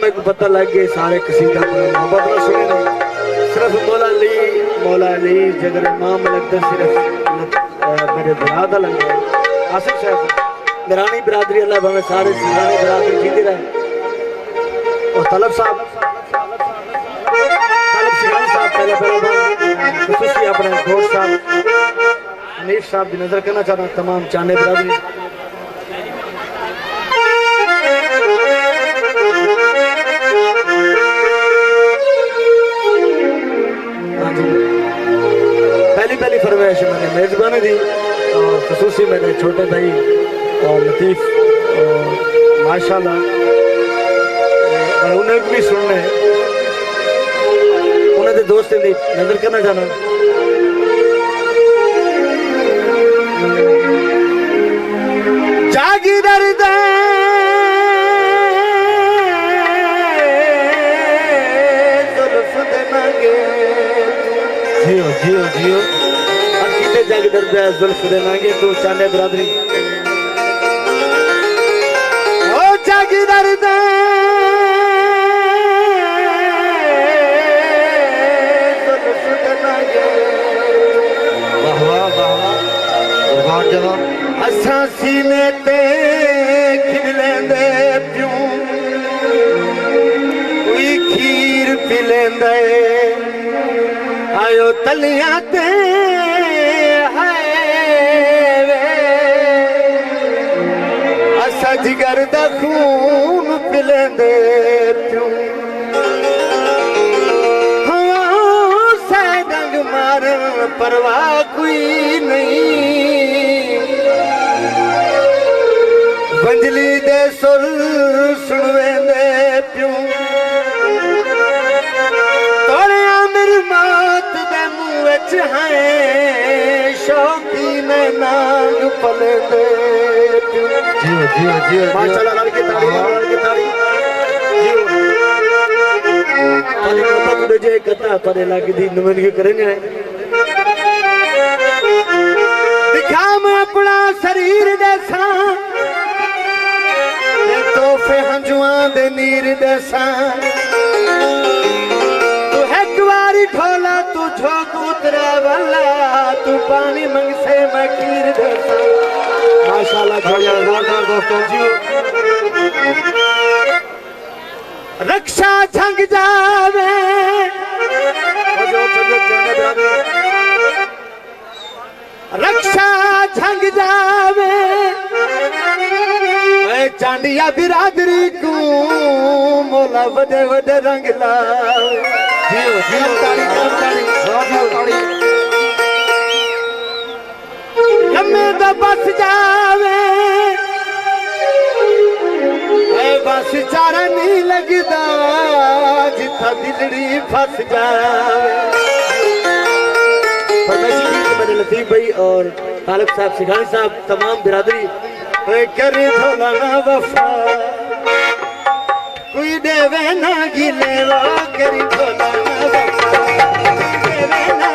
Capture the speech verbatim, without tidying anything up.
میکوں پتہ لڳ ڳئے، سارے قصیدہ بڑا محبت نال سݨیندے۔ صرف مولا علی، مولا علی، جگر امام لڳدا صرف، اے، میݙے بھرا دا لڳدا۔ آصف صاحب، میرانی برادری اللہ بھاویں سارے سیرانی برادری جیندی رہے۔ اور طلب صاحب، طلب سیرانی صاحب پہلے پہلے بار خصوصی اپݨے دوست صاحب حنیف صاحب دی نظر کرنا چاہتا ہوں، تمام چانے برادری۔ ہاں جی۔ پہلی پہلی فرمائش میرے میزبان دی اور خصوصی میرے چھوٹے بھائی اور لطیف اور ماشاءاللہ اور انہیں کو بھی سننا ہے، انہیں دے دوستیں دی نظر کرنا چاہنا۔ جاگی درد زلف دے نانگے۔ جیو، جیو، جیو۔ ہر کیتے جگ درد ہے زلف دے نانگے تو چانے برادری۔ او جگ درد زلف دے نانگے۔ واہ واہ، واہ واہ۔ قربان جاواں۔ اساں سینے تے کھلیں دے پیوں، کوئی کھیر پلیں دے، آیو تلیاں تے ہائے وے، اساں جگر دا خون پلیں دے پیوں۔ ہاں، سئے ڈنگ مارن پرواہ کوئی نہیں۔ ونجلی دے سر سنویندے پیوں۔ توڑے عامر موت دے منہ وچ ہیں، شوقی میں نانگ پلیندے پیوں۔ جیو، جیو، جیو، جیو۔ ماشاءاللہ، رل کے تاڑی مارو، رل کے تاڑی۔ جیو۔ تہاݙی محبت دے جے قطعہ تہاݙے علاقے دی نمائندگی کریں ڳے۔ دکھا میں اپݨا سریر ݙیساں، تے تحفے ہنجواں دے نیر ݙیساں۔ توں ہک واری ڈھولا توں جھوک اترا والا، توں پاݨی منگسے میں کھیر ݙیساں۔ ماشاءاللہ، تاڑیاں زوردار دوستو۔ جیو۔ رکشہ جھنگ جاوے۔ رکشہ جھنگ جاوے۔ اے چانڈیا برادری کوں مولا وݙے وݙے رنگ لاوے۔ جیو، جیو، تاڑی، تاڑی، تاڑی۔ واہ، واہ، تاڑی۔ لمے دا بس جاوے، اے بس چارہ نہیں لڳدا، جتھاں دلڑی پھس جاوے۔ فرمائشی گیت میرے لطیف بھائی اور طالب صاحب سنگھانی صاحب، تمام برادری۔ اے کری ڈھولا نہ وفا، کوئی ݙیوے نہ گھنے، او کری ڈھولا نہ وفا، کوئی ݙیوے نہ